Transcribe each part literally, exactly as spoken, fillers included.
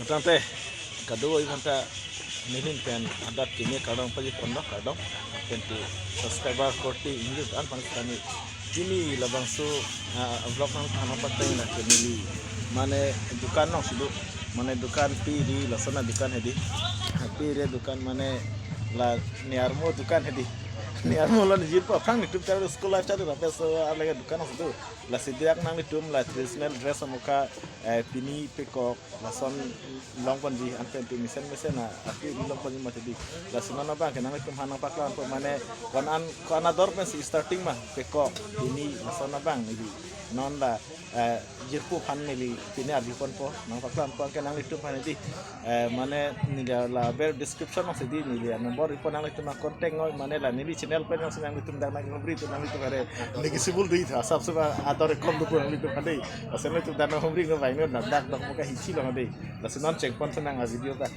Tangte kadokave aphanta neli pen hadak kimi kardom pajir ponlo, kardom. Pen ti subscriber korte ingjir an pang kami. Pini labangso, ah, vlog nangthan nangpateng lake neli mane dukan alongsi do, mane dukan pe ri, lason adukan hedi. Pe ri adukan mane la niarmo dukan hedi. Niarmo lo nijirpo aphrang nelitum char school life char lapen so alage dukan alongsi do. Lasi dak nanglitum la traditional dress amokha, eh, pini pekok lason longponji, anpen ti mesen mesen a, api ri longponji mati di. Lasi non abang ke nanglitum aphan nangpaklangpo mane ko-an, ko-an ador pensi starting ma pekok pini lason abang neli non la, eh, jirpo aphan neli pini arjuponpo, nangpaklangpo anke nanglitum aphan di. Eh, mane neli la aber description alongsi di neli number ipon, nanglitum contact noi mane la neli channel pen alongsi nanglitum dak nang bri tu nanglitum are neli sibul di tha sab sab ador kom do nanglitum aphan di. Lasi nanglitum dak nang humri nang bai nang dak dak mo ka hichi long di. Lasi non chengpon tu nang a video ka.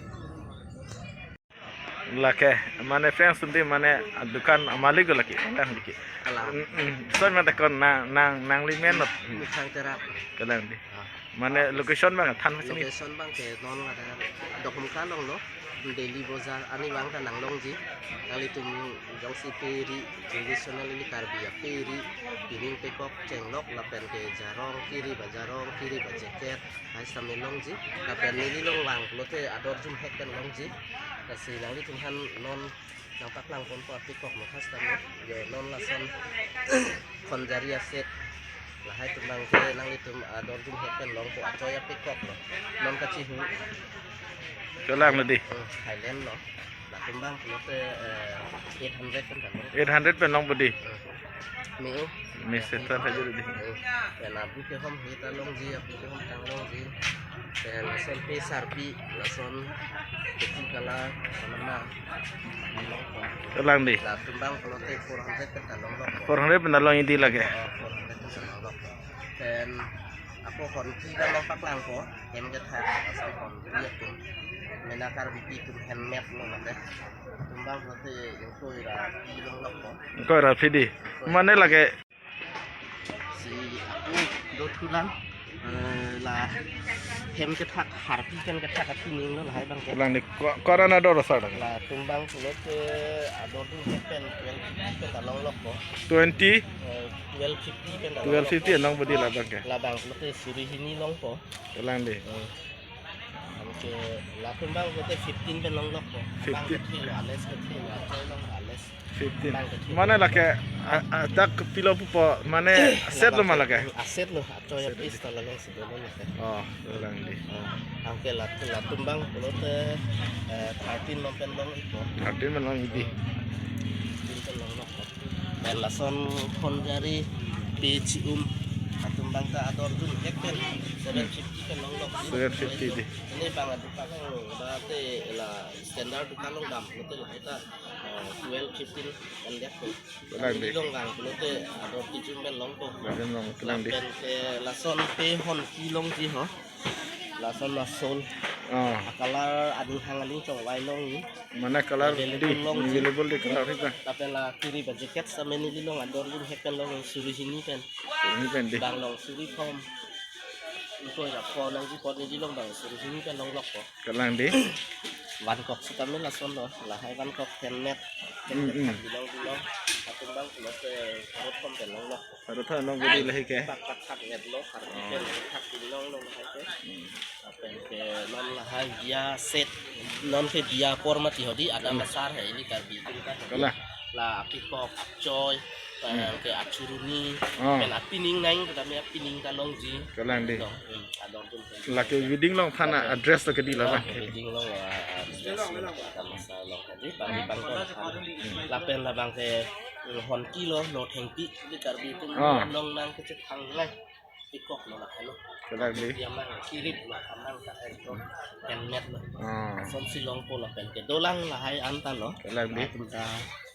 Lake mane friends tum di mane dukan amalik do lake. Kan diki. Kalang. Mm, mm. So mane kon nang nang nanglimen not. Mukhang Terap. Kalang di. Ah. Mane location abang than pachini. Location abang ke non la Dokhumka along lo. Daily Bazar ani abang ta nanglongji. Nanglitum jongsi pe ri traditional ili Karbi ape ri, pining pekok chenglok lapen ke jarong kiri ba jarong kiri ba jacket hai sitame longji. Lapen neli along vang pulote ador jumhek pen longji. Lasi nanglitum aphan non nangpaklangponpo apekok mo khas tame. Yo non lason khonjari aset. Lahai atum abang ke nanglitum ador jumhek pen longpo, achoi apekok lo. Non kachihu. Kalang lo di. Hmm, Thailand lo. Latum abang pulote, eh, eight hundred pen tame. Eight hundred pen longpo di. Hmm. Me-o. Mesen than saja di. Eh, pen abu kehom heta longji, abu kehom tang longji. Pen lason pe sarpi, lason peti kala, lason nama. Kalang di. Latum abang pulote four hundred pen ta longlok. Four hundred pen ta long di lake. Oh, four hundred pen ta longlok. Pen ako honki abang nangpaklangpo, hem kethak, lason honki atum. Mena Karbipi atum handmade lo mate. Latum abang pulote ingkoi ra phi longlokpo. Ingkoi ra phi di. Mane lake. Si aku dothulang, eh, la hem kethak, harpi pen kethak apining lo lahai abang ke. Kalang di ko-, ko-an ador asar dak. Latum abang pulote ador jumhek pen twelve fifty pen ta longlokpo. Twenty? Eh, twelve fifty pen ta longlokpo. Twelve fifty along bodi labang ke. Labang pulote suri hini longpo. Kalang di. Hmm. Anke latum abang pulote fifteen pen longlokpo. Abang fifteen. Kethe lo, ales kethe lo, achoi along ales. Fifteen. Abang kethe lo. Mane lake a, a, dak pilo pupo, mane set lo ma lake. Aset lo, achoi apiece ta la longsi dolo lake. Oh, kalang di. Oh, anke lat-, latum abang pulote, eh, thirteen along pen longpo. Thirteen pen long di. Hmm. Thirteen pen longlokpo. Pen lason khonjari pe chi-um atum abang ta ador jumhek pen seven fifty pen longlok. Seven fifty di. Ini abang adukan lo, berarti la standard dukan along dam, pulote lahai ta, eh, twelve fifteen pen liak tu. Kalang di. Neli along vang pulote ador kijum pen longpo. Kalang di. Lapen ke lason pe honki longji ho. Lason la sol. Oh. A color aning hang aning chongvai long ni. Mane color di, available long di. Available di color di ta. Lapen la kiri ba jacket sitame neli along ador jumhek pen long suri hini pen. Suri hini pen di. Abang long suri thom. Ingkoi ra pho nangji apot neli along abang suri hini pen longlokpo. Kalang di. Vangkok sitame lason lo, lahai vangkok handmade. Hmm, hmm. Bilong bilong. Latum abang pulote pharo thom pen longlok. Pharo thom longlok di lahai ke. Thak thak thak et lo, thak Oh. Thak pin long lo lahai ke. Hmm. Lapen ke non lahai biya set, non ke biya apor mati ho di, ada Hmm. Masar hai ili Karbi atum ta. Kalang. La apekok, achoi, Hmm. pen ke achuruni, Oh. pen apining nang, kami apining ta longji. Kalang di. Long, hmm, ador jumhek. Lake wedding along aphan address to ke di labang. Ah, wedding along, ah, address lo, ada Masar along. Jadi, bang, bang, bang. Lapen labang ke, eh, honki lo, lo thengpi, di Karbi atum Oh. Along nang kecethang lai. Pekok lo la helo. Kalang di. Dia mang kirip la kamang ka ekdom handmade lo. Ah. Lasonsi longpo lapen ke dolang lahai an ta lo. Kalang di. Atum ta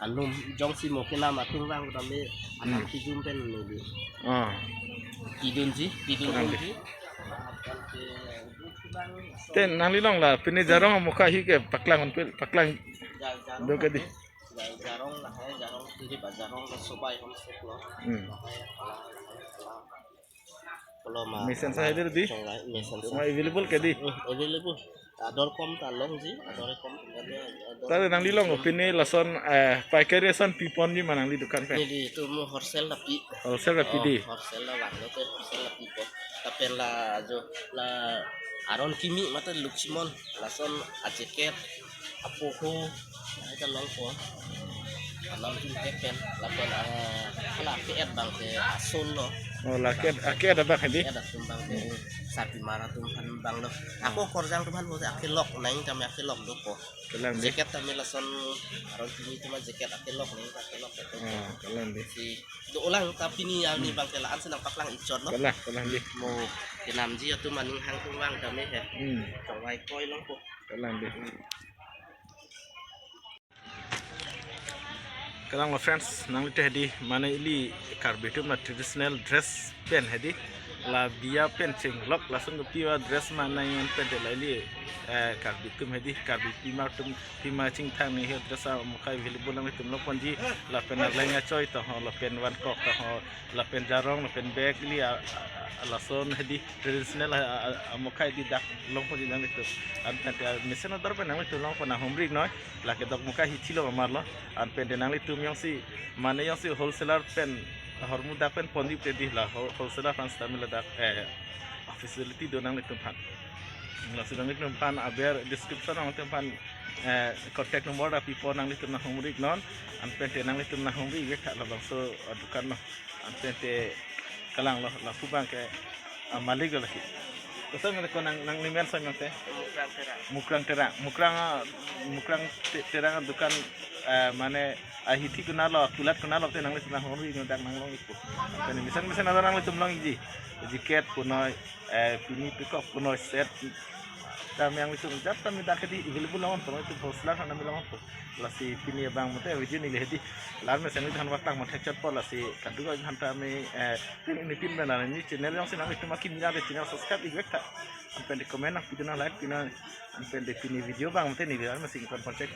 anum jongsi mo kenam atum vang kami anam Hmm. kijum pen neli. Ah. Kidunji, kidun Kalang di. Dunji. Lapen ke Te nangli along la pini jarong amokha hi ke paklang on pil, paklang Ja-, jarong do ke di. Ke. Jarong lahai, jarong tirip ajarong ke sobai hom suklo. Hmm. Lahai, hala, lahai, hala. Kalau ma, mesen ma, saya diri di? Chonglai, mesen ma saya. Available ke di? Hmm, available. Ador kom ta longji, ador kom ta longji, ador. Tadi nangli long, pini lason, eh, paikari ason piponji ma nangli dukan pen? Neli itum wholesale lapi. Wholesale lapi di? Oh, wholesale la vanglo te wholesale lapipo. Lapen la jo la aron kimi mate Lakshman, lason ajacket, apoho, lahai ta longpo. Anam jumte pen, lapen, ah, hala ke-et abang ke asonlo. Oh, la ke-et, ah, ke-et abang ke di? Ke-et atum abang ke, hmm, sarpimar atum aphan abanglo. Ako, hmm, korjang atum aphan bote akelok, nang tame akelok dopo. Kalang di. Jacket tame lason aron kimi atum ajacket akelok, nang akelok dopo. Ah, kalang di. Si dolang, tapi ni, hmm, ani abang ke la-an si nangpaklang-ikchotlo. Kalang, kalang di. Mo kenamji atum aning hang atum abang tame he. Hmm. Chongvai koi longpo. Kalang di. Hmm. Kalanglo friends, nanglitum hedi, mane ili Karbi atum la traditional dress pen hedi, la biya pen chenglok, lason kopi a-dress ma nang an pen te la ili, eh, Karbi atum hedi, Karbi pima atum, pima chingthang ni he dress amukhai available nanglitum longponji, lapen arleng achoi ta ho, lapen vamkok ta ho, lapen jarong, lapen bag ili a, a, a, lason hedi traditional a, a, a, amukhai di dak longponji nanglitum. An pen te, ah, mesen ador pen nanglitum longpon nanghumri-iknoi. Lake dokmoka hithi lo amarlo. An pen te nanglitum jongsi, mane jongsi wholesaler pen, ahormu dak pen ponji te di la whole-, wholesaler aphan stamina dak, eh, facility do nanglitum aphan. Lasi nanglitum aphan aber description nanglitum aphan, eh, contact number ta pipo, nanglitum nanghumri-iknon. An pen te nanglitum nanghumri-ik tha labangso, eh, dukan lo. An pen te kalanglo, lapu abang ke, ah, malik lo lake. Koson mane ko nang, nangli men son mate? Mukrang Terang. Mukrang Terang. Mukrang, ah, Mukrang Te-, Terang dukan, eh, mane, ah, hithi konatlo, kulat konatlo te nanglitum nanghumri-iknon, dak nanglong-ikpo. Tani mesen mesen ador nanglitum long-ikji. Jacket punoi, eh, pini pekok punoi set. Tame nanglitum jat tame dak hedi available longponpo, nanglitum wholesaler aphan tame longponpo. Lasi pini abang mate video neli hedi la-an mesen neli than vatak mo thekchotpo, lasi kadokave aphan tame, eh, pini pin bena ni channel jongsi nanglitum akimi ra te channel subscribe-ik tha. An pen te comment nangpidun, nang-like pidun. An pen te pini video abang mate neli la-an mesen neli than vatak po.